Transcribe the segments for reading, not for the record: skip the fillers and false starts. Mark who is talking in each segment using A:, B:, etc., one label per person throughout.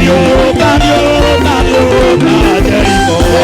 A: Ruka, Ruka, Ruka, Jericho.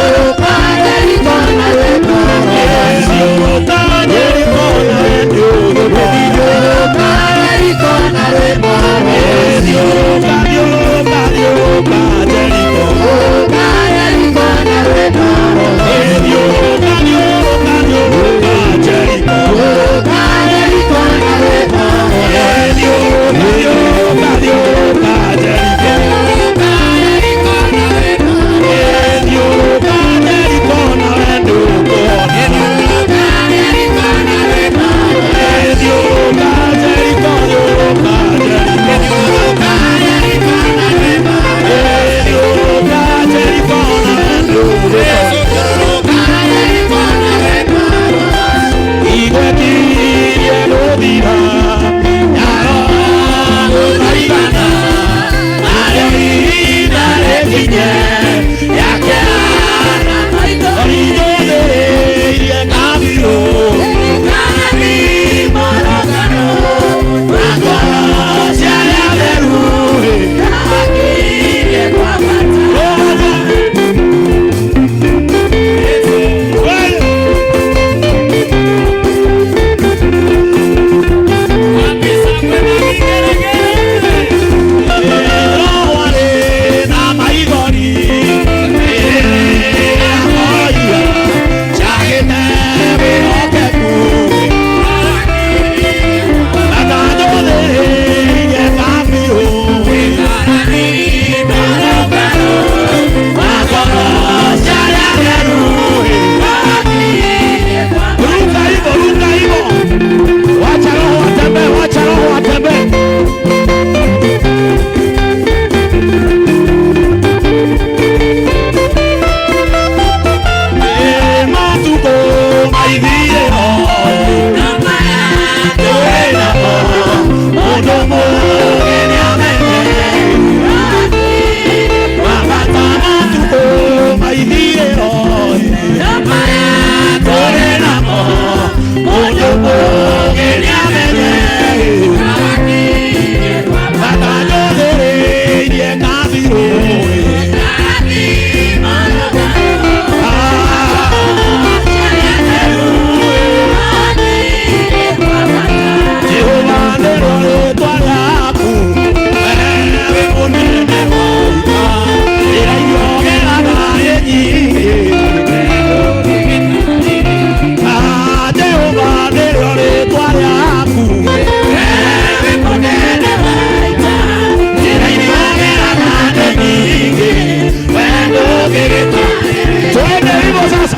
A: Twende hivyo sasa.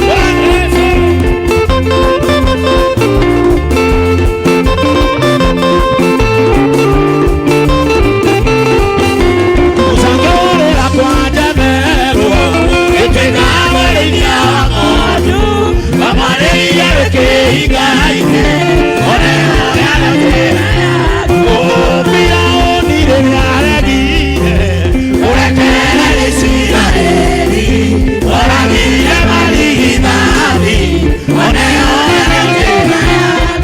A: Twende. Gũcangĩrĩra kwa njemerwo gĩtĩnamũrĩithia wa ng'ondu amarĩire gĩkĩhinga-inĩ Firaũni rĩrĩa aregire kũrekereria Isiraeli oragire marigithathi oneo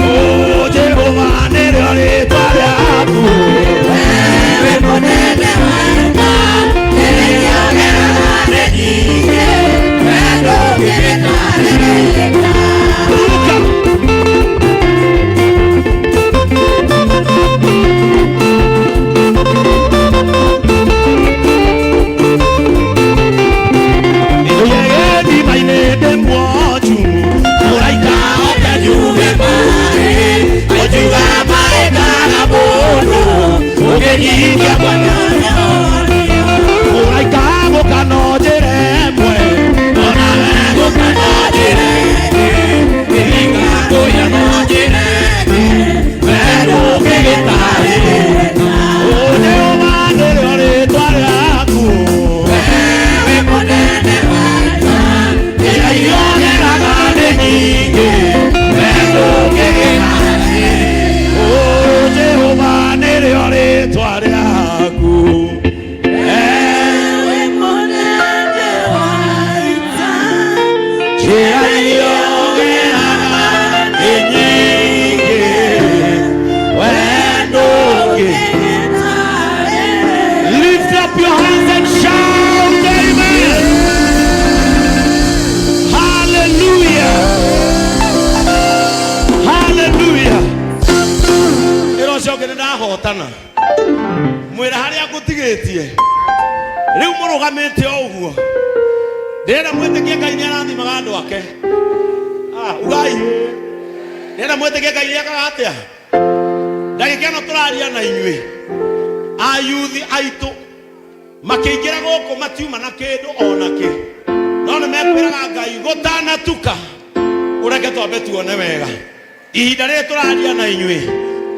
A: O Jehova nĩrĩo rĩtwa rĩaku wĩ mũnene wa ita nĩrĩongerera nyingĩ wendo ũngĩgĩtarĩrĩka. Ruka. Gĩthima-inĩ ndĩ muonju mũraika oke nyuge maĩ ũnjuga maĩ kaga mũndũ ũngĩnyihia mwana. Mũraika gũka no njĩra ĩmwe onawe gũka no njĩra ĩngĩ kĩhinga kũya no njĩra ĩngĩ werũ ũngĩgĩtarĩrĩka. Jehova nĩrĩo rĩtwa rĩaku wĩ mũnene wa ita njĩra iogeraga nĩ nyingĩ wendo ũngĩgĩtarĩrĩka. O Jehova nĩrĩo rĩtwa rĩaku.
B: Ewe mũnene wa ita
A: Njĩra iogeraga nĩ nyingĩ wendo ũngĩ. Lift up your hands and shout amen. Hallelujah. Hallelujah. Ĩra ũcio ũngĩ nĩ ndahotana. Mwĩra harĩa ngũtigĩtie. Rĩu mũrũgamĩte o ũguo. Ndĩrenda mwĩtĩkie Ngai nĩ arathimaga andũ ake. Ah, ugai. Ndĩrenda mwĩtĩkie Ngai nĩ ekaga atĩa? Ndagĩka ĩno tũraria na inyuĩ. Ayuthi aitũ makĩingĩra gũkũ matiuma na kĩndũ ona kĩ no nĩ mekwĩraga Ngai gũtanatuka ũreke twambe tuone wega. Ihinda rĩrĩ tũraria na inyuĩ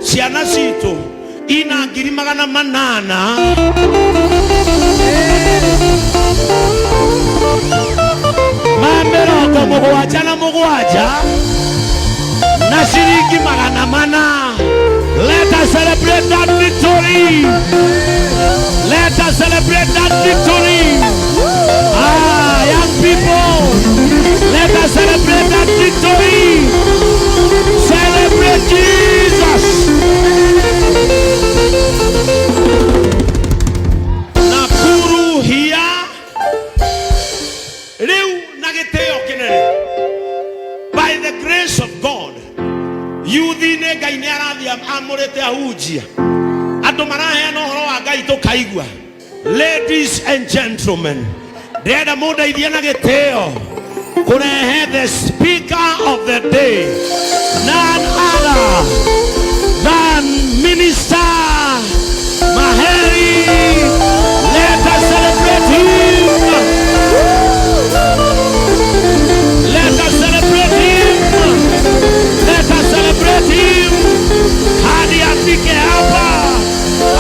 A: ciana citũ ina 800 ma 77 na ciringi 400. Let us celebrate that victory. Let us celebrate that victory. Ah, young people, let us celebrate that victory. Celebrate Jesus. Nakuru here. Rĩu na gĩtĩo kĩnene. By the grace of God, yuthi-inĩ Ngai nĩ arathiĩ amũrĩte ahunjia. Andũ maraheana ũhoro wa Ngai tũkaigua. Ladies and gentlemen, ndĩrenda mũndeithie na gĩtĩo kũrehe the speaker of the day, none other than Minister Maheri. Let us celebrate him. Let us celebrate him. Let us celebrate him hadi afike hapa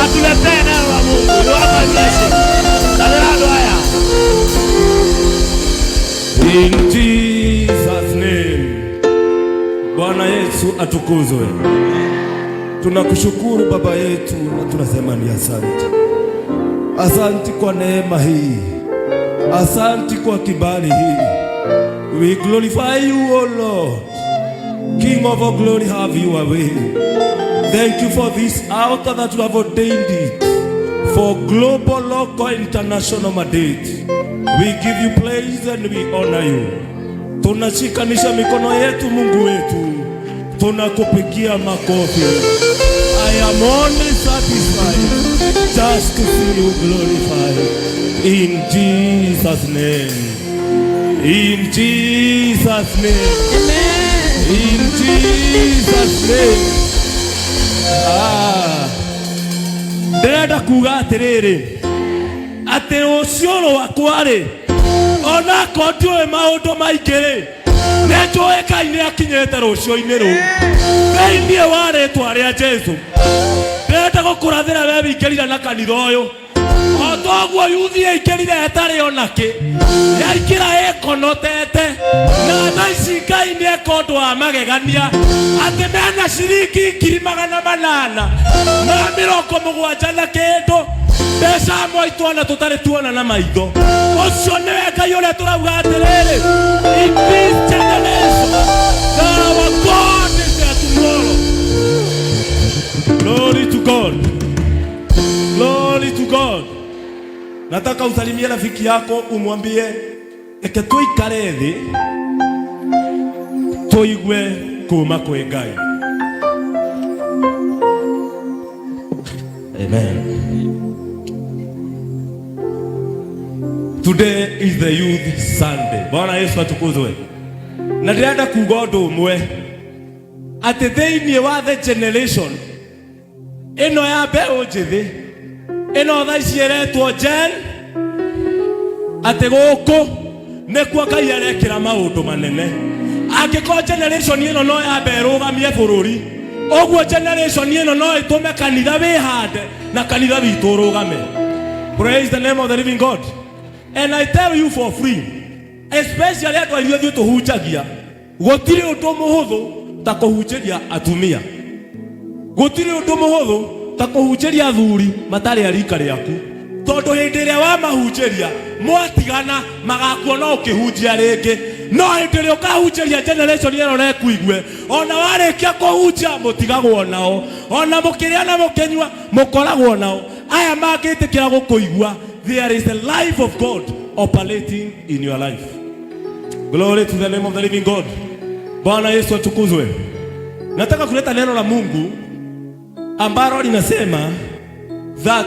A: atuletee neno la Mungu. You are my blessing. Talera andũ aya.
C: In Jesus' name. Bwana Yesu atukuzwe. Tunakushukuru Baba yetu na tunasema ni asante. Asante kwa neema hii. Asante kwa kibali hii. We glorify you, O Lord. King of all glory, have your way. Thank you for this altar that you have ordained it for global, local, international mandate. We give you praise and we honor you. Tunashikanisha mikono yetu, Mungu wetu, tunakupigia makofi. I am only satisfied just to see you glorified. In Jesus' name. In Jesus' name. In Jesus' name. Ah. Ndĩrenda kuga atĩrĩrĩ atĩ rũciũ rwakwa rĩ Onakorwo ndiũĩ maũndũ maingĩ rĩ, nĩ njũĩ Ngai nĩ akinyĩte rũciũ-inĩ rũu thĩinĩ wa rĩtwa rĩa Jesu. Ndĩrenda gũkũrathĩra we wingĩrire na kanitha ũyũ o toguo yuthi yaingĩrire ĩtarĩ ona kĩ, yaingĩra ĩkonotete, na thaa ici Ngai nĩ eka ũndũ wa magegania atĩ mena ciringi 870,000 na kĩndũ, mbeca amwe itwana tũtarĩ tuona na maitho. Ũcio nĩwe Ngai ũrĩa tũrauga atĩrĩrĩ, in this generation our God is there tomorrow. Glory to God. Glory to God. Nataka usalimie rafiki yako umwambie, reke tuikare thĩ tuigue kuma kwĩ Ngai. Amen. Today is the Youth Sunday. Bwana Yesu atukuzwe. Na ndĩrenda kuga ũndũ ũmwe atĩ thĩinĩ wa the generation ĩno ya mbeũ njĩthĩ ĩno thaa ici ĩretwo Gen, atĩ gũkũ nĩkuo Ngai arekĩra maũndũ manene. Angĩkorwo generation ĩno no yambe ĩrũgamie bũrũri ũguo, generation ĩno no ĩtũme kanitha wĩhande na kanitha witũ ũrũgame. Praise the name of the living God. And I tell you for free, especially andũ a ithuĩ tũhunjagia, gũtirĩ ũndũ mũhũthũ ta kũhunjĩria atumia, gũtirĩ ũndũ mũhũthũ ta kũhunjĩria athuri matarĩ a rika rĩaku, tondũ hĩndĩ ĩrĩa wamahunjĩria mwatigana magakuona ũkĩhunjia rĩngĩ. No hĩndĩ ĩrĩa ũkahunjĩria generation ĩno na ĩkũigue, ona warĩkia kũhunjia mũtigagwo nao, ona mũkĩrĩa na mũkĩnyua mũkoragwo nao. Aya mangĩtĩkĩra gũkũigua, there is a life of God operating in your life. Glory to the name of the living God. Bwana Yesu atukuzwe. Nataka kuleta neno la Mungu ambalo linasema that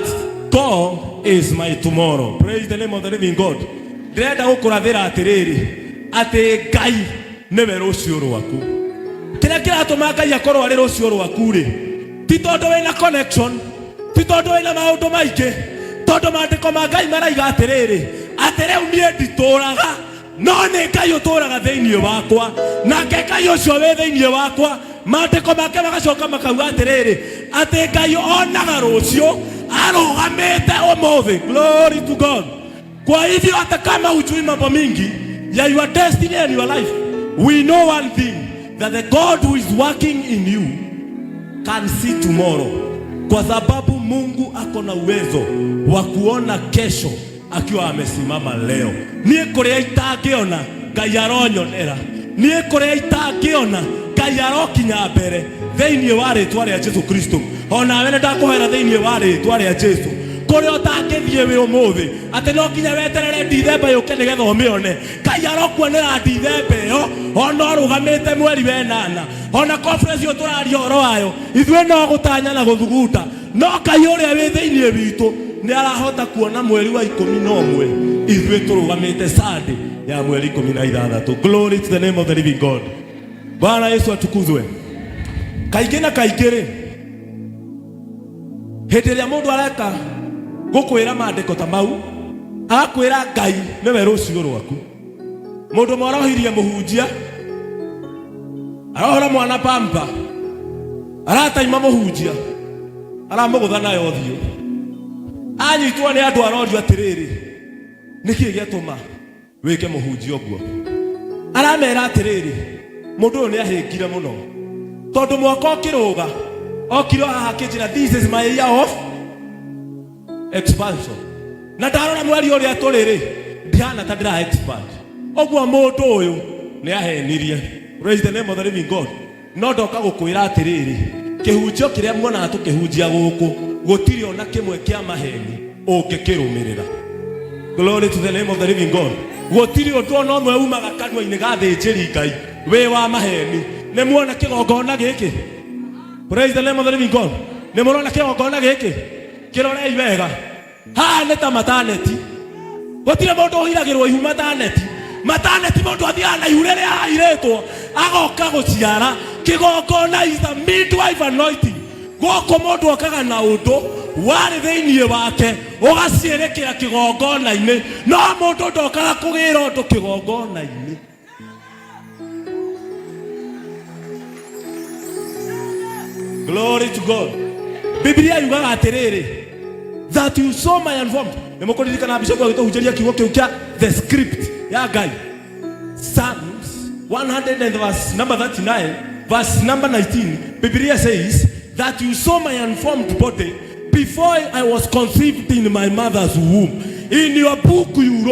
C: God is my tomorrow. Praise the name of the living God. Ndĩrenda gũkũrathĩra atĩrĩrĩ, atĩ Ngai nĩwe rũciũ rwaku. Kĩrĩa kĩratũma Ngai akorwo arĩ rũciũ rwaku rĩ, ti tondũ wĩna connection, ti tondũ wĩna maũndũ maingĩ, tondũ maandĩko ma Ngai maraiga atĩrĩrĩ, atĩ rĩu niĩ nditũraga, no nĩ Ngai ũtũraga thĩinĩ wakwa. Nake Ngai ũcio wĩ thĩinĩ wakwa, maandĩko make magacoka makauga atĩrĩrĩ, atĩ Ngai onaga rũciũ arũgamĩte ũmũthĩ. Glory to God. Kwa hivyo hata kama hujui mambo mingi ya your destiny and your life, we know one thing, that the God who is working in you can see tomorrow, kwa sababu Mungu ako na uwezo wa kuona kesho akiwa amesimama leo. Niĩ kũrĩa itangĩona, Ngai aronyonera. Niĩ kũrĩa itangĩona, Ngai arokinya mbere thĩinĩ wa rĩtwa rĩa Jesu Kristo. Onawe nĩ ndakũhoera thĩinĩ wa rĩtwa rĩa Jesu, kũrĩa ũtangĩthiĩ wĩ ũmũthĩ, atĩ no nginya weterere Ndithemba yũke nĩgetha ũmĩone, Ngai arokuonera Ndithemba ĩyo ona ũrũgamĩte mweri wenana. Ona conference ĩyo tũraria ũhoro wayo, ithuĩ no gũtanya na gũthugunda, no Ngai ũrĩa wĩ thĩinĩ witũ nĩ arahota kuona mweri wa 11 ithuĩ tũrũgamĩte Sunday ya mweri 16. Glory to the name of the living God. Bwana Yesu atukuzwe. Kaingĩ na kaingĩ rĩ, hĩndĩ ĩrĩa mũndũ areka gũkwĩra maandĩko ta mau, agakwĩra Ngai nĩwe rũciũ rwaku, mũndũ ũmwe arohirie mũhunjia, arohora mwana pampa, arataima mũhunjia, aramũgũtha nayo ũthiũ. Anyitwo nĩ andũ, arorio atĩrĩrĩ, nĩkĩ gĩatũma wĩke mũhunjia ũguo? Aramera atĩrĩrĩ, mũndũ ũyũ nĩ ahĩngire mũno, tondũ mwaka ũkĩrũga okire o haha akĩnjĩra, 'This is my year of expansion,' na ndarora mweri ũrĩa tũrĩ rĩ, ndihana ta ndĩra expand ũguo. Mũndũ ũyũ nĩ ahenirie. Praise the name of the living God. No ndoka gũkwĩra atĩrĩrĩ, kĩhunjio kĩrĩa muonaga tũkĩhunjia gũkũ, gũtirĩ ona kĩmwe kĩa maheni ũngĩkĩrũmĩrĩra. Glory to the name of the living God. Gũtirĩ ũndũ ona ũmwe umaga kanua-inĩ ga thĩnjĩri Ngai wĩ wa maheni. Nĩ muona kĩgongona gĩkĩ? Praise the name of the living God. Nĩ mũrona kĩgongona gĩkĩ? Kĩrorei wega. Haha nĩ ta mataneti. Gũtirĩ mũndũ ũhiragĩrwo ihu mataneti. Mataneti mũndũ athiaga na ihu rĩrĩa ahirĩtwo agoka gũciara. Kĩgongona is a midwife anointing. Gũkũ mũndũ okaga na ũndũ Warĩ thĩinĩ wake ũgaciĩrĩkĩra kĩgongona-inĩ, no mũndũ ndokaga kũgĩra ũndũ kĩgongona-inĩ. Glory to God. Biblia yugaga atĩrĩrĩ, that you saw my unformed. Nĩ mũkũririkana bishop agĩtũhunjĩria kiugo kĩu kĩa the script ya Ngai. Psalms 100 and verse number 39, verse number 19, Biblia says that you saw my unformed body before I was conceived in my mother's womb. In your book you wrote.